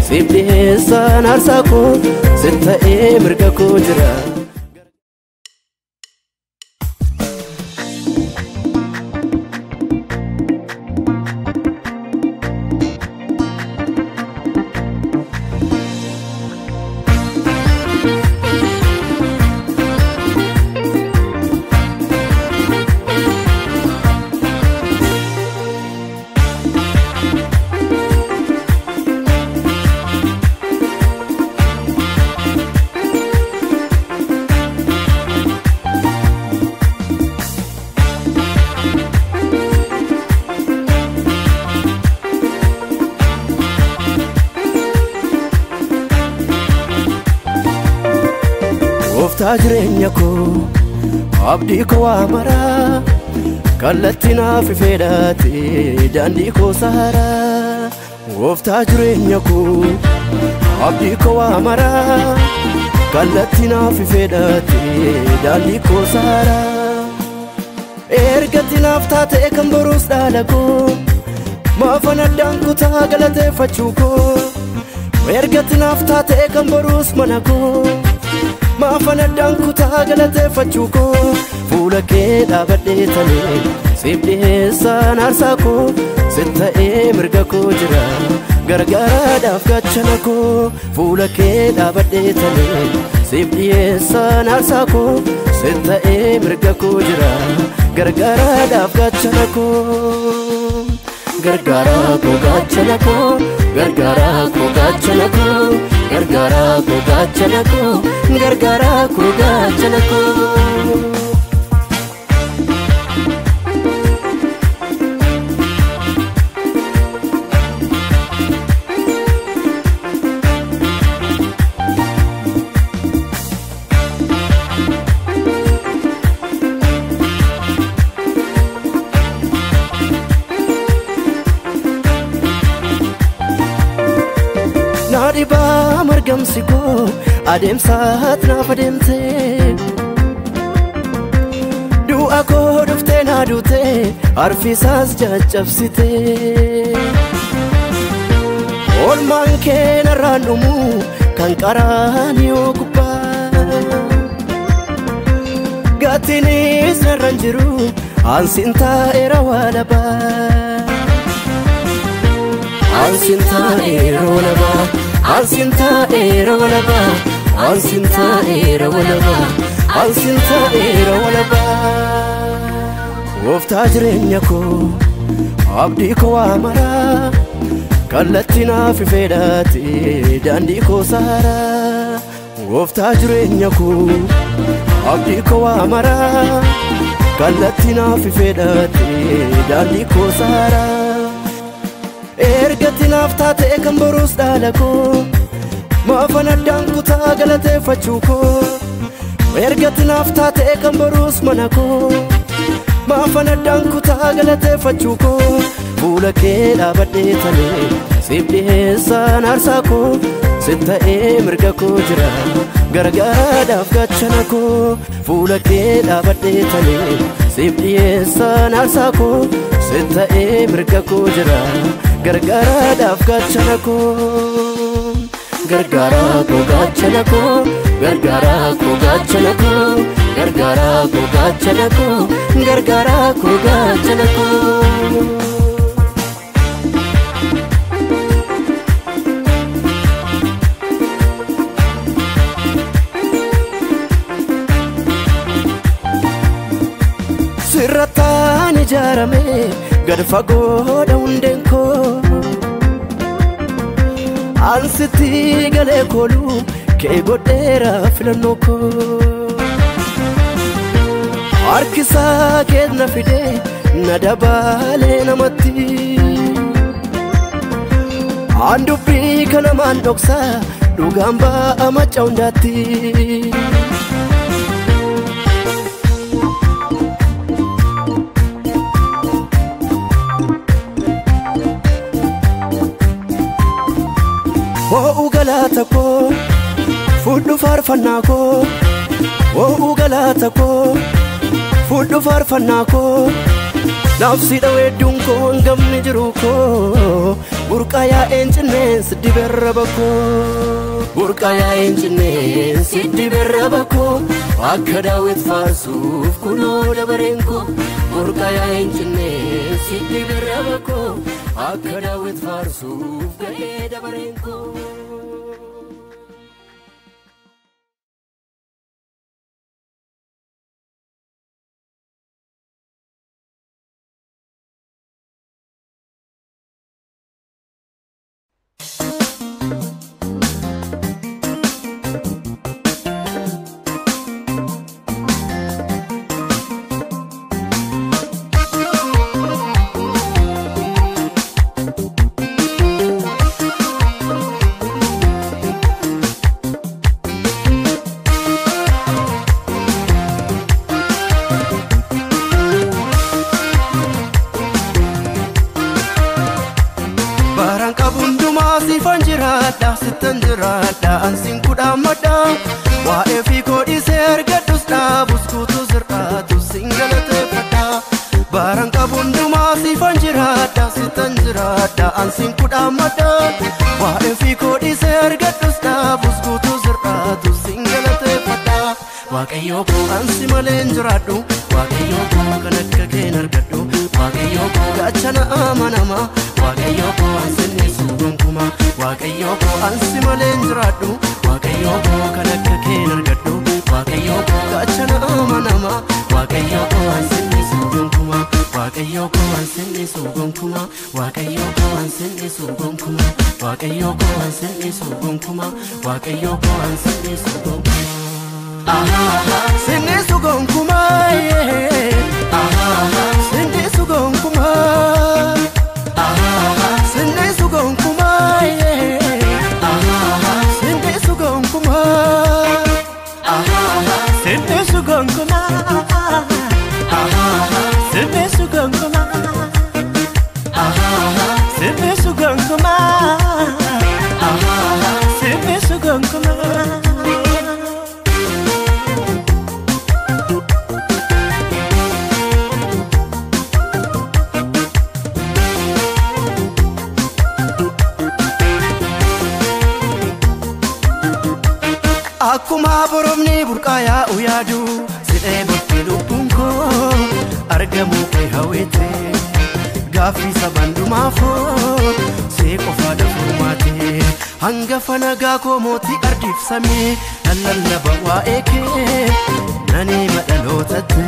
Siif dhiheessaan aarsaa koo sitti ta'ee mirga koo jira. Gooftaa jireenya koo abdii koo waa maraa kallattii naaf ifeedhaate daandii koo saaraa. Gooftaa jireenya koo abdii koo waa maraa kallattii naaf ifeedhaate daandii koo saaraa. Ergatti naaf taate kan boruus dhaala koo maafan addaan kutaa galateeffachuu koo. Ergatti naaf taate kan boruus mana koo maafan addaan kutaa galateeffachuu koo. Fuula kee dhaabadhee talee siif dhiheessaan aarsaa koo sitti ta'ee mirga koo jira gargaaraadhaaf gaachana koo. Fuula kee dhaabadhee talee siif dhiheessaan aarsaa koo sitti ta'ee mirga koo jira gargaaraadhaaf gaachana koo. Gargaaraa koo gaachana koo gargaaraa koo gaachana koo gargaaraa koo gaachana koo gargaaraa koo gaachana koo. Naadhibaa margamsi koo adeemsaat naaf adeemte du'a koo dhuftee naa duute harfisaas caccabsite. Oolmaan kee narraan dhumu kan qaraaniyo gubbaa gaatiinis narraan jiru ansiin taa'eera walabaa. Ansiin taa'eera walabaa. Ansiin taa'eera walabaa. Ansiin taa'eera walabaa. Ansiin taa'eera walabaa. Gooftaa jireenya koo abdii koo waa maraa kallattii naaf ifeedhaate daandii koo saaraa. Gooftaa jireenya koo abdii koo waa maraa kallattii naaf ifeedhaate daandii koo saaraa. Ergatti naaf taate kan boruus dhaala koo maafan addaan kutaa galateeffachuu koo. Ergatti naaf taate kan boruus mana koo maafan addaan kutaa galateeffachuu koo. Fuula kee dhaabadhee talee siif dhiheessaan aarsaa koo sitti ta'ee mirga koo jira gargaaraadhaaf gaachana koo. Fuula kee dhaabadhee talee siif dhiheessaan aarsaa koo sitti ta'ee mirga koo jira gargaaraadhaaf gaachana koo. Gargaaraa koo gaachana koo gargaaraa koo gaachana koo gargaaraa koo gaachana koo gargaaraa koo gaachana koo. Sirrataan ijaarame gad fagoodha hundeen koo ansitti galee kooluu kee godheera filannoo koo. Harkisaa kee na fide na dabaalee namatti aan dubbii kana maan dhoksaa dhugaan ba'a macca hundaatti. Ho'u galaata koo fudhu faarfannaa koo Oo'uu galaata koo fuudhu faarfannaa koo Nafsi dhaweedduun koo hangamni jiru koo Burqaa yaa'een cinneen siddi berra bakkoo Burqaa yaa'een cinneen siddi berra bakkoo Akka daawwit faarsuuf kunoo dabareen koo Burqaa yaa'een cinneen siddi berra bakkoo Akka daawwit faarsuuf ga'ee dabareen koo. Ansin kudhamadha waa'ee fi koodhisee argadhus dhaabus guutuu sirraatu sin galateeffadha Baran qabu hundumaa siifan jiraadha sittan jiraadha ansin kudhamadha waa'ee fi koodhisee argadhus dhaabus guutuu sirraatu sin galateeffadha Waaqayyo koo ansi malee hin jiraadhu Waaqayyo koo kan akka kee hin argadhu Waaqayyo koo gaachana amanama Waaqayyo koo ansin dhiisu gonkumaa Waaqayyo koo ansi malee hin jiraadhu Waaqayyo koo kan akka kee hin argadhu Waaqayyo koo gaachana amanama Waaqayyo koo ansin dhiisu gonkumaa Waaqayyo koo ansin dhiisu gonkumaa Waaqayyo koo ansin dhiisu gonkumaa Waaqayyo koo ansin dhiisu gonkumaa Waaqayyo koo ansin dhiisu gonkumaa Sinnisu gonkumaa Sinnisu gonkumaa Sinnisu gonkumaa Sinnisu gonkumaa Sinnisu gonkumaa Sinnisu gonkumaa Sinnisu gonkumaa Sinnisu gonkumaa. Akkuma boromni burqaa yaa'u yaadu sidhee botti lubbuun koo argamuu kee hawwete gaaffii saban dhumaafoo see qofaadha furmaate hangafa nagaa koo mootii ardiif samii lallaba waa'ee kee nani madhalootatte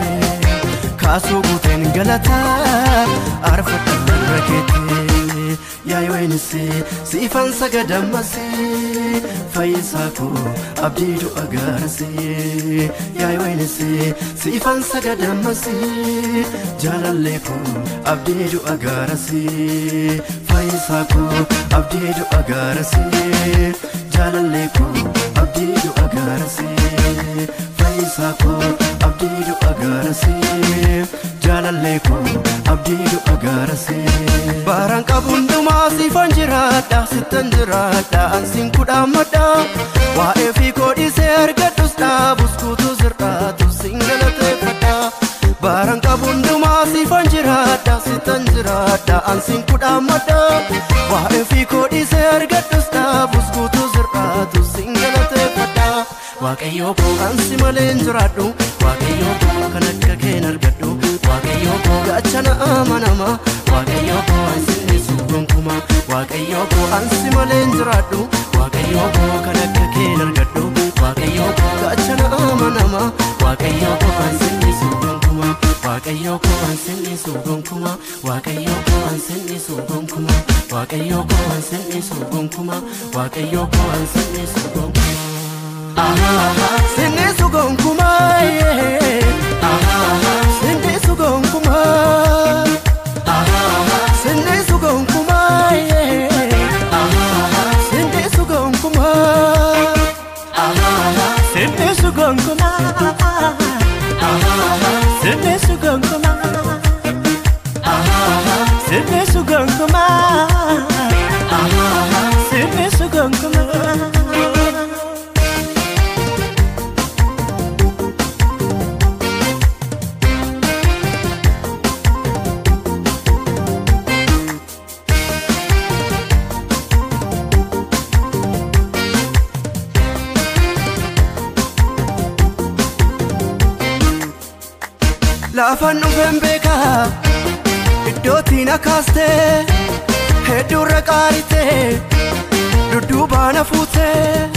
kaasuu guuteen galataa arfadha irra keette Yaay waynise siifan sagadamase fayyisaa koo abdii du'a gaarase Yaay waynise siifan sagadamase jaalallee koo abdii du'a gaarase fayyisaa koo abdii du'a gaarase jaalallee koo abdii du'a gaarase fayyisaa koo abdii du'a gaarase jaalallee koo abdii du'a gaarase Baran qabu hundumaa siifan jiraadha sittan jiraadha ansin kudhamadha waa'ee fi koodhisee argadhus dhaabus guutuu sirraatu sin galateeffadha Baran qabu hundumaa siifan jiraadha sittan jiraadha ansin kudhamadha waa'ee fi koodhisee argadhus dhaabus guutuu sirraatu sin galateeffadha Waaqayyo koo ansi malee hin jiraadhu Waaqayyo koo kan akka kee hin argadhu Waaqayyo koo gaachana amanama Waaqayyo koo ansin dhiisu gonkumaa Waaqayyo koo ansi malee hin jiraadhu Waaqayyo koo kan akka kee hin argadhu Waaqayyo koo gaachana amanama Waaqayyo koo ansin dhiisu gonkumaa Waaqayyo koo ansin dhiisu gonkumaa Waaqayyo koo ansin dhiisu gonkumaa Waaqayyo koo ansin dhiisu gonkumaa Waaqayyo koo ansin dhiisu gonkumaa Sinnisu gonkumaa Sinnisu gonkumaa Sinnisu gonkumaa Sinnisu gonkumaa Sinnisu gonkumaa Sinnisu gonkumaa Sinnisu gonkumaa Sinnisu gonkumaa. Laafaan dhufeen beekaa iddootiin akaastee hedduurra qaaritee dudduubaan hafuutee.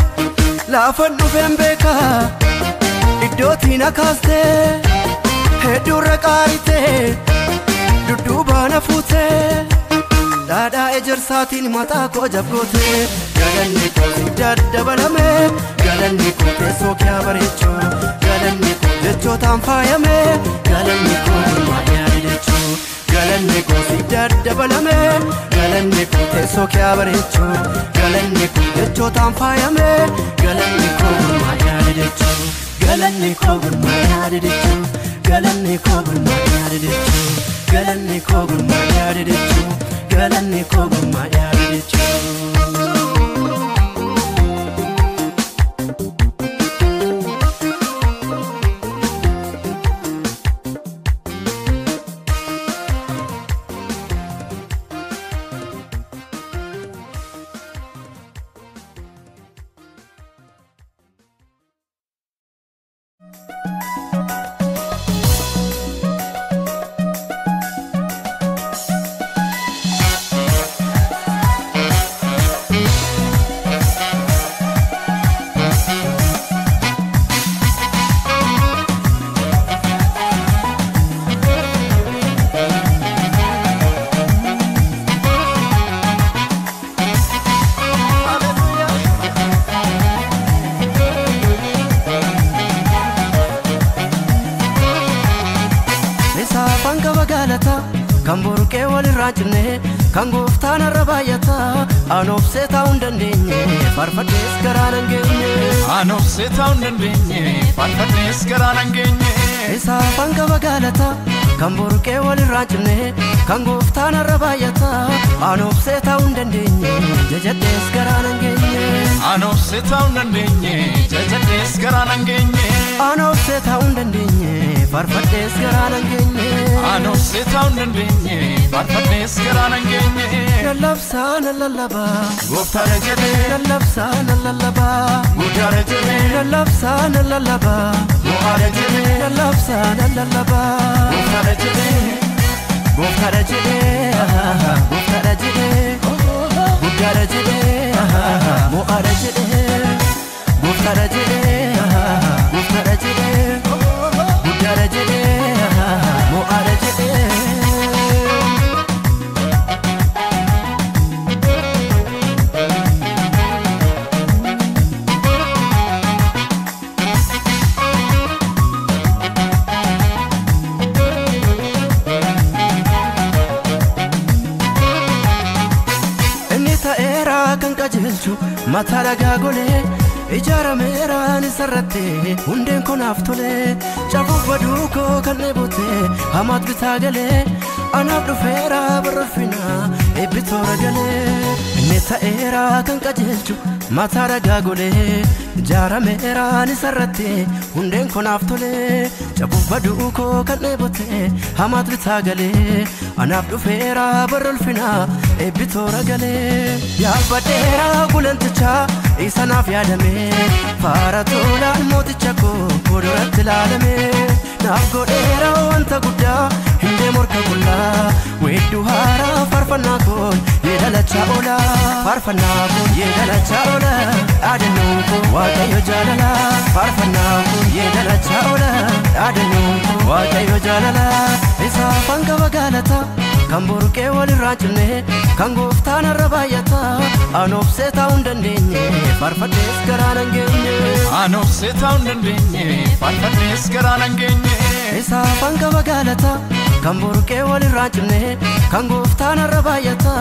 Laafaan dhufeen beekaa iddootiin akaastee hedduurra qaaritee dudduubaan hafuutee. Dhaadhaa ejersaatiin mataa koo jabgootee galanni koo siif daddabalame galanni koo teessoo kee bareechuu galanni koo jechootaan faayame galanni koo gurmaa'ee yaadachuu galanni koo siif daddabalame galanni koo teessoo kee bareechuu galanni koo jechootaan faayame galanni koo gurmaa'ee yaadachuu galanni koo gurmaa'ee yaadachuu galanni koo gurmaa'ee yaadachuu galanni koo gurmaa'ee yaadachuu galanni koo gurmaa'ee yaadachuu. Kan burqee walirraa cinne kan gooftaan irra baay'ata an obsee taa'uu hin dandeenye faarfadhees garaa nan geenye. An obsee taa'uu hin dandeenye faarfadhees garaa nan geenye. Isaafan qaba galata kan burqee walirraa cinne kan gooftaan irra baay'ata an obsee taa'uu hin dandeenye jajadhees garaa nan geenye. An obsee taa'uu hin dandeenye jajadhees garaa nan geenye. An obsee taa'uu hin dandeenye faarfadhees garaa nan geenye. An obsee taa'uu hin dandeenye faarfadhees garaa nan geenye. Lallabsaa nan lallabaa gooftaadha jedhee lallabsaa nan lallabaa guddaadha jedhee lallabsaa nan lallabaa mo'aadha jedhee lallabsaa nan lallabaa gooftaadha jedhee gooftaadha jedhee gooftaadha jedhee guddaadha jedhee mo'aadha jedhee gooftaadha jedhee gooftaadha jedhee guddaadha jedhee mo'aadha jedhee. Mataa dhagaa golee ijaarameeraan isarratti hundeen konaaf tolee cafuuf baduu koo kan dheebote hamaat bitaa galee anaaf dhufeera barrafina eebbi toora galee. Inni ta'eera kan qajeelchu mataa dhagaa golee ijaarameeraan isarratti hundeen konaaf tolee cafuuf baduu koo kan dheebote hamaat bitaa galee anaaf dhufeera barrafina eebbi toora galee. Yaabbadheera gulantichaa isa naaf yaadame faara tolaan mooticha koo fuulduratti ilaalame naaf godheera wanta guddaa hindee morka qullaa weedduu haaraa faarfannaa koon yeedalachaa oola faarfannaa koon yeedalachaa oola dhaadannoon koo waaqayyo jaalala faarfannaa koon yeedalachaa oola dhaadannoon koo waaqayyo jaalala isaafan qaba galata kan burqee walirraa cinne kan gooftaan irra baay'ata an obsee taa'uu hin dandeenye faarfadhees garaa nan geenye. An obsee taa'uu hin dandeenye faarfadhees garaa nan geenye. Isaafan qaba galata kan burqee walirraa cinne kan gooftaan irra baay'ata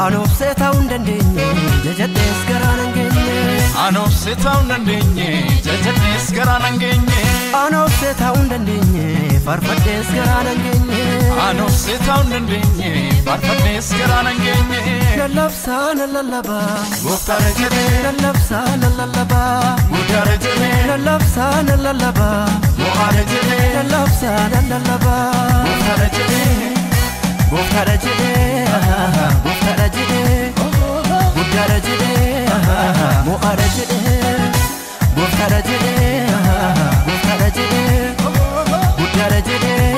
an obsee taa'uu hin dandeenye jajadhees garaa nan geenye. An obsee taa'uu hin dandeenye jajadhees garaa nan geenye. An obsee taa'uu hin dandeenye faarfadhees garaa nan geenye. An obsee taa'uu hin dandeenye faarfadhees garaa nan geenye. Lallabsaa nan lallabaa gooftaadha jedhee lallabsaa nan lallabaa guddaadha jedhee lallabsaa nan lallabaa mo'aadha jedhee lallabsaa nan lallabaa gooftaadha jedhee gooftaadha jedhee gooftaadha jedhee guddaadha jedhee mo'aadha jedhee gooftaadha jedhee gooftaadha jedhee guddaadha jedhee.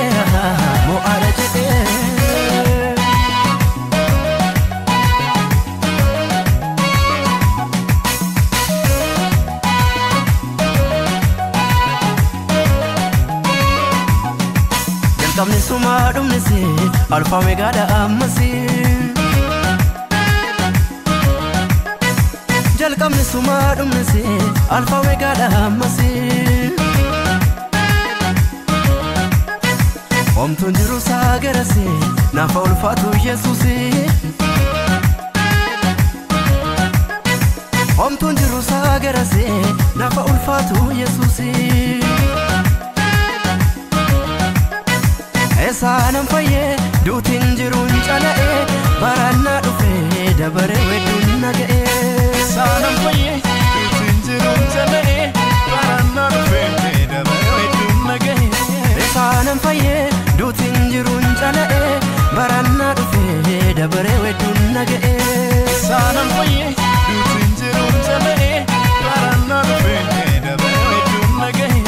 sumaa dhumnisi alfaa omeegaadha ammasi. Jalqabni sumaa dhumnisi alfaa omeegaadha ammasi. Homtuun jiru saagarasi naafa ulfaatu Yesuusi. Homtuun jiru saagarasi naafa ulfaatu Yesuusi. Eessaanan fayyee duutiin jiruun cala'ee barannaa dhufee dabaree wedduun na ga'ee. Eessaanan fayyee duutiin jiruun cala'ee barannaa dhufee dabaree wedduun na ga'ee. Eessaanan fayyee duutiin jiruun cala'ee barannaa dhufee dabaree wedduun na ga'ee. Eessaanan fayyee duutiin jiruun cala'ee barannaa dhufee dabaree wedduun na ga'ee.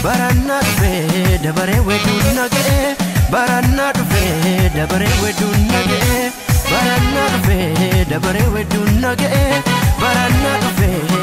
Barannaa dhufee dabaree wedduun na ga'ee. Barannaa dhufee dabaree wedduun na ga'ee. Barannaa dhufee dabaree wedduun na ga'ee. Barannaa dhufee